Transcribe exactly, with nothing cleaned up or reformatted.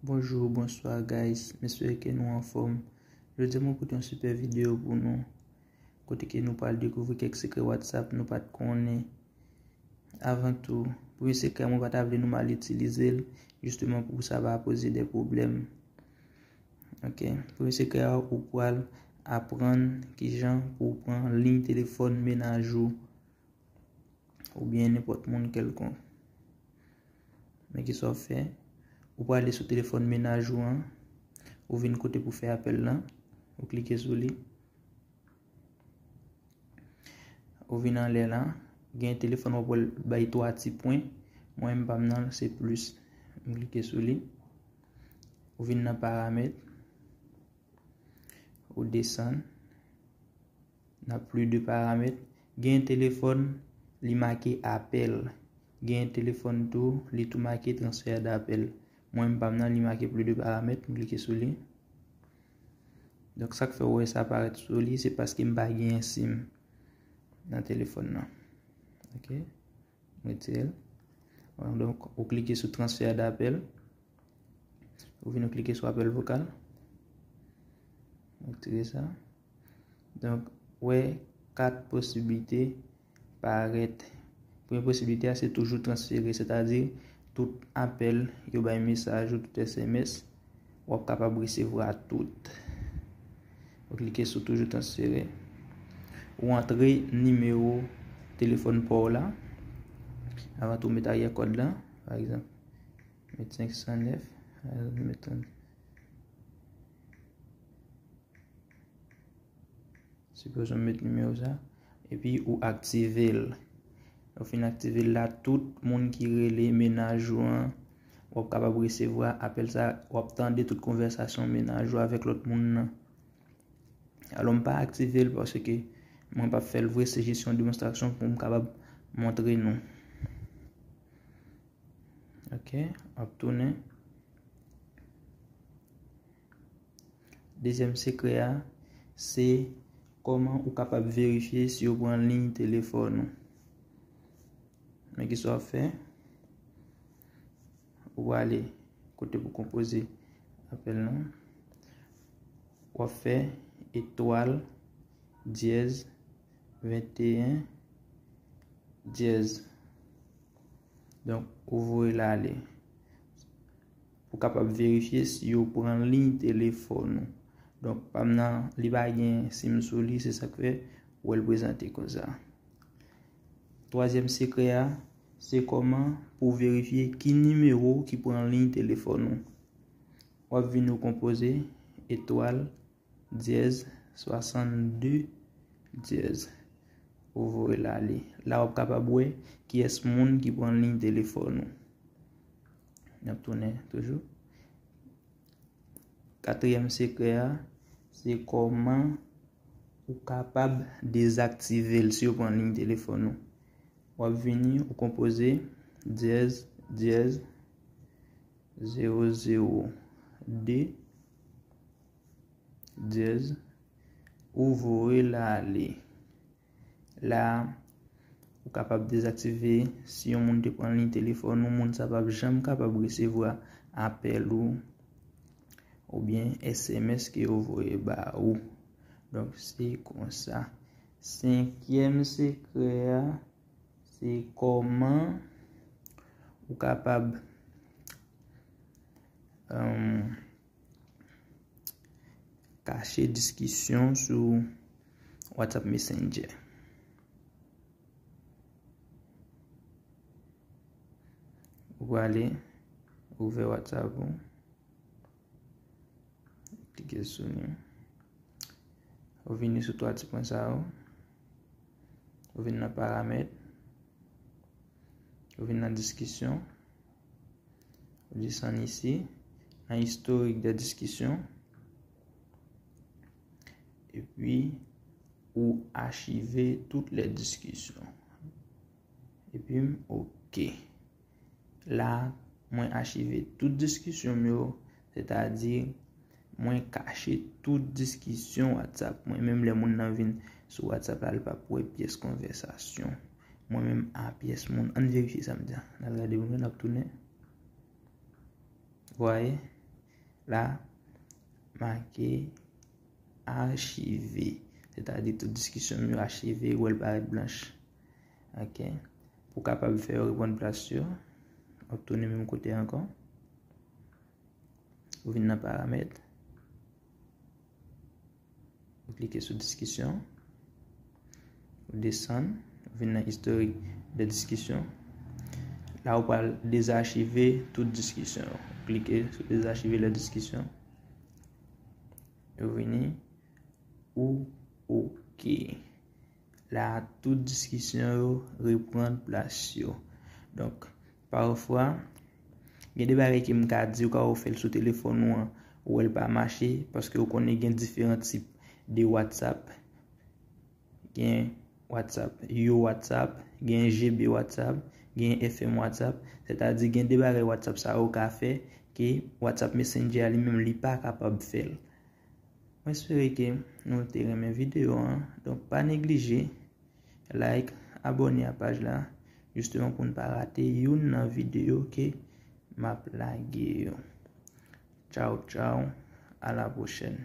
Bonjou, bonswa guys, m espere ke nou anfòm. Jodi a mwen pote yon sipè videyo pou nou, kote ke nou pral dekouvri kèk sekrè WhatsApp nou pa t konnen. Avan tou, premye sekrè a mwen pa ta vle nou mal itilize l, jisteman pou sa pa poze de pwoblèm. Ok, premye sekrè a ou pral aprann kijan pou w pran liy telefòn mennaj ou oubyen nenpòt moun kèlkonk. Men kisa w fè? Ou prale sou telefòn mennaj ou an, ou vin kote pou fè apèl lan, ou klike sou li. Ou vin anlè la, gen telefòn w ap wè l bay twa ti pwen. Mwen menm pa m nan se plis. M klike sou li. Ou vin nan paramèt. Ou desann. Nan pli de paramèt. Gen telefòn, li make apèl. Gen telefòn tou, li tou make transfè dapèl. Mwen menm pa m nan, li make pli de paramèt. M klike sou li. Donk, sa k fè w wè sa parèt sou li, se paske m pa gen sim nan telefòn nan. Ok? M retire l. Bon, donk, ou klike sou transfè dapèl. Ou vin ou klike sou apèl vokal. M retire sa. Donk, wè kat posiblite parèt. Premye posiblite a se toujou transfere, sètadi tout apèl yo bay mesaj ou tout S M S, w ap kapab resevwa tout. Ou klike sou toujou transfere. Ou antre nimewo telefòn pa w la. Avan tou, ou met aryè kòd la, pa egzanp, met senk san nèf, met Sipoze w met nimewo sa, epi ou aktive l. Lè w fin aktive l la, tout moun ki rele mennaj ou an, w ap kapab resevwa apèl sa, w ap tande tout konvèsasyon mennaj ou avèk lòt moun nan. Alò, m pa aktive l paske mwen p ap fè l vre, se jis yon demonstrasyon pou m kapab montre nou. Ok, w ap tounen. Dezyèm sekrè a, se kòman ou kapab verifye si yo pran liy telefòn ou. Men kisa w ap fè? Ou ale kote pou konpoze apèl lan. W ap fè etwal dyèz venteyen dyèz. Donk, ou voye l ale. Pou kapab verifye si yo pran liy telefòn ou. Donk, pa m nan, li pa gen sim sou li, se sa k fè ou wè l prezante konsa. Twazyèm sekrè a, se kòman pou verifye ki nimewo ki pran liy telefòn ou. W ap vin ou konpoze etwal dyèz swasannde dyèz. Ou voye l ale. La w ap kapab wè kiyès moun ki pran liy telefòn ou. N ap tounen toujou. Katriyèm sekrè a, se kòman ou kapab dezaktive l si yo pran liy telefòn ou. W ap vini, ou konpoze dyèz dyèz zewo zewo de dyèz, ou voye l ale. La, ou kapab dezaktive si yon moun te pran liy telefòn ou, moun sa p ap janm kapab resevwa apèl ou oubyen S M S ke yo voye ba ou. Donk, se konsa. Senkyèm sekrè a, se kòman ou kapab, um, kache diskisyon sou WhatsApp Messenger. Ou prale ouvè WhatsApp ou. Klike sou li. Ou vini sou twa ti pwen sa yo. Ou vin nan paramèt. Ou vin nan diskisyon. Ou desann isi, nan istorik de diskisyon. Epi, ou achive tout lè diskisyon. Epi, ok. La, mwen achive tout diskisyon m yo, sètadi, mwen kache tout diskisyon WhatsApp mwen. Menm lè moun nan vin sou WhatsApp la, li p ap wè pyès konvèsasyon. Mwen menm, a pyès moun. Ann verifye sa m di a. N al gade moun yo, n ap tounen. Vwaye? la make achive. Sètadi tout diskisyon m yo achive, ou wè l parèt blanch. Ok. Pou w kapab fè yo reprann plas yo, w ap tounen menm kote ankò. Ou vin nan paramèt. Ou klike sou diskisyon. Ou desann. Ou vin nan istorik de diskisyon. La ou pral dezachive tout diskisyon yo. Ou klike sou dezachive le diskisyon. Ou vini. Ou ok. La, tout diskisyon yo reprann plas yo. Donk, pafwa, gen de bagay ke m ka di, ou ka wè w fè l sou telefòn ou an, ou wè l pa mache, paske ou konnen gen diferan tip de WhatsApp. Gen WhatsApp, yo WhatsApp, gen G B WhatsApp, gen F M WhatsApp. Sètadi, gen de bagay WhatsApp sa yo ka fè ke WhatsApp Messenger a li menm li pa kapab fè l. Mwen espere ke nou te renmen videyo an. Donk, pa neglije like, abòne a paj la, jisteman pou n pa rate youn nan videyo ke m ap lage yo. Tchaw, tchaw, a la pwochèn.